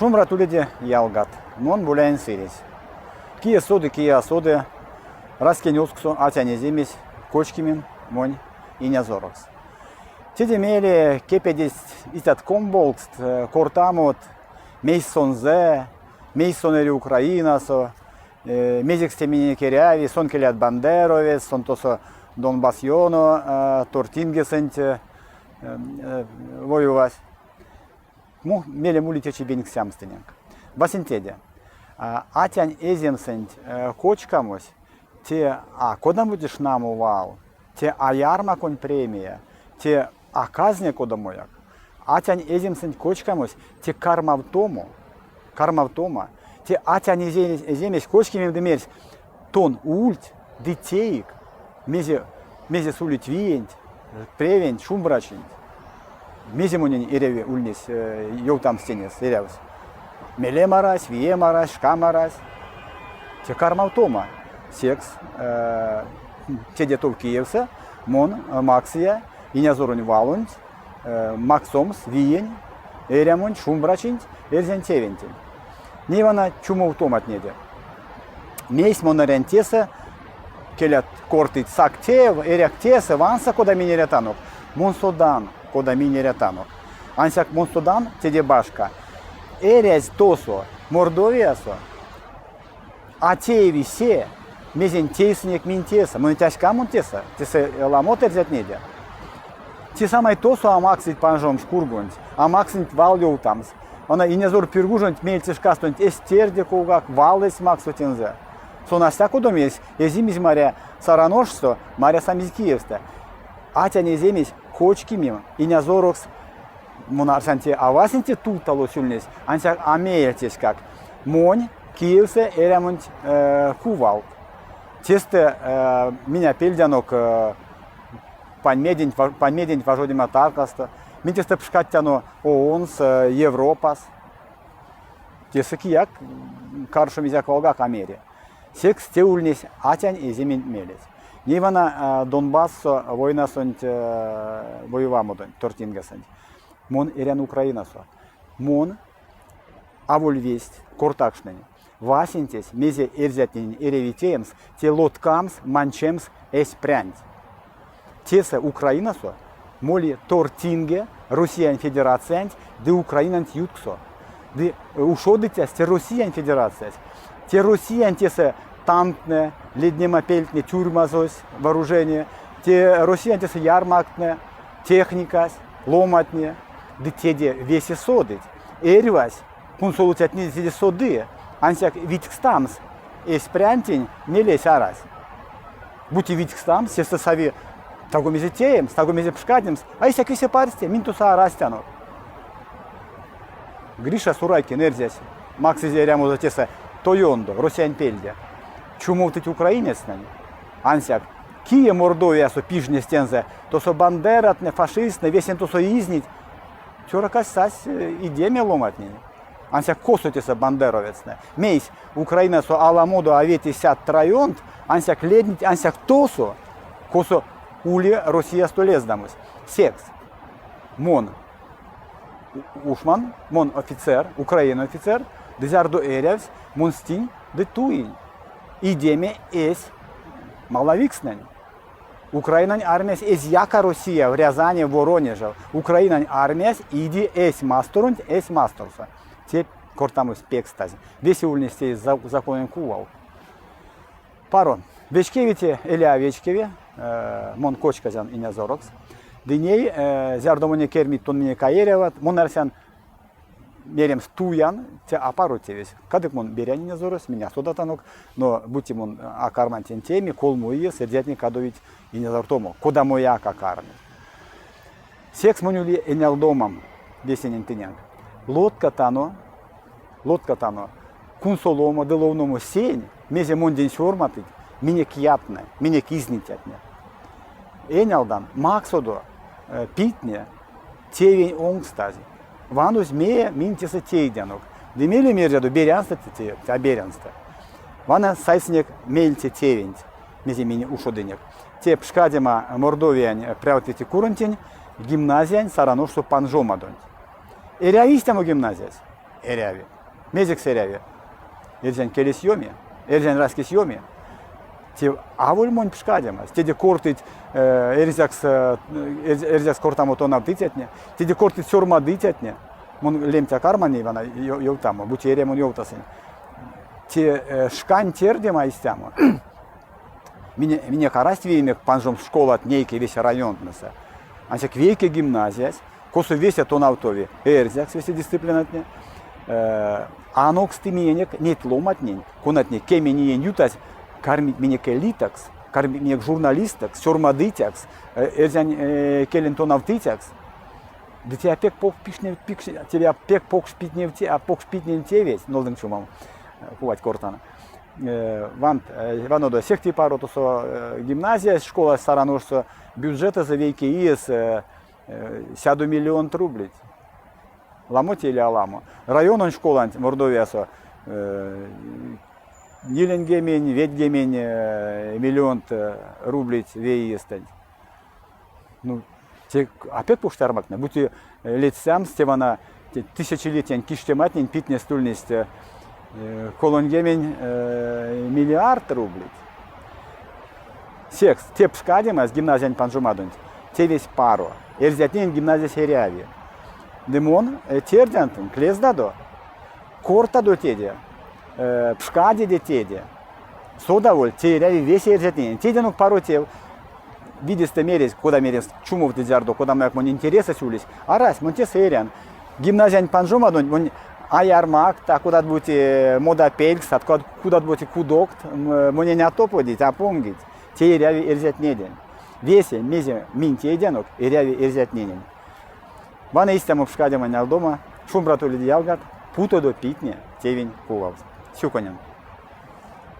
Шумбрат уледе, ялгат! Мон Боляень Сыресь. Кие соды, кие а соды, Раськень озксо атянь эземесь кочкимим монь инязорокс. Теде мейле кепедсть истят комболкст, кортамот, мейс сонзэ, мейс сон эри Украинасо, мезекс те миненек эряви, сон келят бандеровец, сон тосо Донбасс ёно тортингесэнть воювась. Мелем ули течи веньксямс тыненк. Васенцеде. Атянь эземсэнть кочкамось те а кодамо-бути шнамо вал, те а ярмаконь премия, те а казне кодамояк. Атянь эземсэнть кочкамось те кармавтомо, кармавтома, те атянь эземесь кочкимем ды мерсь, тон ульть ды теик, мезе, мезес улить виенть, превенть, шумбрачинть. Мезе монень эряви ульнесь ёвтамс тенес, эрявсь. Мелем арась, вием арась, шкам арась. Те кармавтома. Секс теде тов Киевсэ мон максыя инязоронь валонть максомс виень, эрямонть, шумбрачинть эрзянь тевентень. Ней вана чумовтоматнеде. Мейсь мон эрян тесэ, келят кортыть сак тев, эряк тесэ, ванса, кода минь эрятанок. Мон содан, кода минь эрятанок. Ансяк мон содан, теде башка, эрязь тосо, Мордовиясо, а тееви се, мезень тейсынек минь тесэ. Монь тяськамон тесэ, тесэ ламот эрзятнеде. Те самай тосо а максыть панжомс кургонть, а максыть вал ёвтамс. Вана Инязор Пиргужонть меельце шкастонть эзь терде ковгак, вал эзь максо тензэ. Сон а стякодо мерсь, эзимизь маря Сараношсто, марясамизь Киевстэ. Атянь эземесь кочкимим инязорокс мон арсян те а васенце тувталось ульнесь, ансяк а меельцеськак. Монь Киевсэ эрямонть кувалт. Тестэ минь пельдянок паньмеденть важодема таркасто. Минь тестэ пшкадтяно ООН-с, Европас. Тесэ кияк каршо мезеяк валгак а мери. Секс те ульнесь атянь эзементь мелесь. Ней вана Донбассо войнасонть воевамодонть, тортингасонть. Мон эрян Украинасо. Мон аволь весть кортакшнынь. Васенцесь, мезе эрзятненень эряви теемс, те лоткамс, манчемс эсь прянть. Тесэ, Украинасо, моли тортинге Россиянь Федерациянть ды Украинанть ютксо. Ды ушодыцясь те Россиянь Федерациясь. Те Россиянь тесэ танктне, леднемапельтне, тюрьмазось, вооружение, те Россиянь тесэ ярмактне, техникась, ломатне. Ды теде весе содыть. Эрьвась кунсолыцятне седе соды, ансяк видькстамс эсь прянтень мелесь арась. Бути видькстамс, сестэ сави таго мезе теемс, таго мезе пшкадемс, а исяк весе парсте, минь тосо арастяно. Гриша Сурайкин эрзясь максызе эрямозо тесэ то ёндо, Россиянь пельде. Чумовтыть украинецтнэнь. Ансяк кие Мордовиясо пижнесь тензэ, тосо бандератне, фашисттнэ, весень тосо изнить, Цёракась сась идеме ломатнень. Ансяк косо тесэ бандеровецтнэ? Мейсь Украинасо аламодо а ветисят районт, ансяк леднить, ансяк тосо, косо ули Россиясто лездамось. Секс мон ушман, мон офицер, Украина офицер, ды зярдо эрявсь, мон стинь ды туинь. Идеме эсь малавикстнэнь. Украинань армиясь эзь яка Россияв, Рязанев, Воронежев. Украинань армиясь иди эсь масторонть, эсь масторсо. Те кортамось пекстазь. Весе ульнесть теезь закононь кувалт. Паро. Вечкеви те или а вечкеви, мон кочказян инязорокс. Ды ней, зярдо монь кермить, тон минек а эряват, мон арсян, меремс туян, те апаро тевесь. Кадык мон берянь инязорось, минь а содатанок, но бути мон а карман тень тееме, колмо иес эрзятне кадовить инязортомо, кодамояк а карми. Секс монь ули энялдомам весенень тыненк. Лоткатано, лоткатано кунсоломо ды ловномо сень, мезе мондень сёрмадыть минек ятнэ, минек изницятне. Энялдан, максодо питне тевень онкстазь. Ванозь мея минь тесэ тейдянок. Ды мейле мердядо берянстэ те, а берянстэ. Вана сайсынек меельце тевенть, мезе минь ушодынек. Те пшкадема Мордовиянь прявт куронтень гимназиянь Сараношсо панжомадонть. Эряви истямо гимназиясь? Эряви. Мезекс эряви? Эрзянь келесь ёми, эрзянь раськесь ёми. Те аволь монь пшкадемась. Теде кортыть эрзякс, эрзякс кортамо тонавтыцятне, теде кортыть сёрмадыцятне. Мон лемть а карман вана ёвтамо, бути эрямон ёвтасынь. Те шкань тердема истямо. Минек арасть виенек панжомс школат нейке весе районтнэсэ. Ансяк вейке гимназиясь, косо весе тонавтови эрзякс весе дисциплинатне, аноксты миненек неть ломатнень, конатне кемень иень ютазь кармить минек элитакс, кармить минек журналистэкс, сёрмадыцякс, эрзянь келень тонавтыцякс. Ды те пек покш те пек покш питневти, а покш питнень тевесь, нолдынк чумом, кувать кортан. Вант, ванодо, сехте паро тосо гимназиясь, школась Сараношсо, бюджетэзэ вейке иес сядо миллионт рублить. Ламо те или аламо? Райононь школанть Мордовиясо ниленьгемень, ведьгемень миллионт рублить ве иестэнть. Ну, те а пек покш ярмактне. Бути ледстямс, те вана тысячелетиянь киштематнень питнест ульнесть 30 миллиард рублить. Секс те пшкадемась гимназиянь панжомадонть, тевесь паро. Эрзятнень гимназиясь эряви. Ды мон тердян тынк, лездадо, кортадо теде, пшкадеде теде. Содаволь, те эряви весе эрзятненень. Теде ну паро тев. Видестэ мерезь, кода меремс, чумовты зярдо, кодамояк монь интересэсь улись. Арась, мон тесэ эрян. Гимназиянь панжомадонть монь а ярмакт, а кодат-бути модапелькст, а кодат-бути кудокт монень а топодить, а понгить. Те эряви эрзятненень. Весе, мезе минь тейдянок, эряви эрзятненень. Вана истямо пшкадема нялдома, шумбрат улить ялгат, путодо питне тевень кувалт. Сюконян.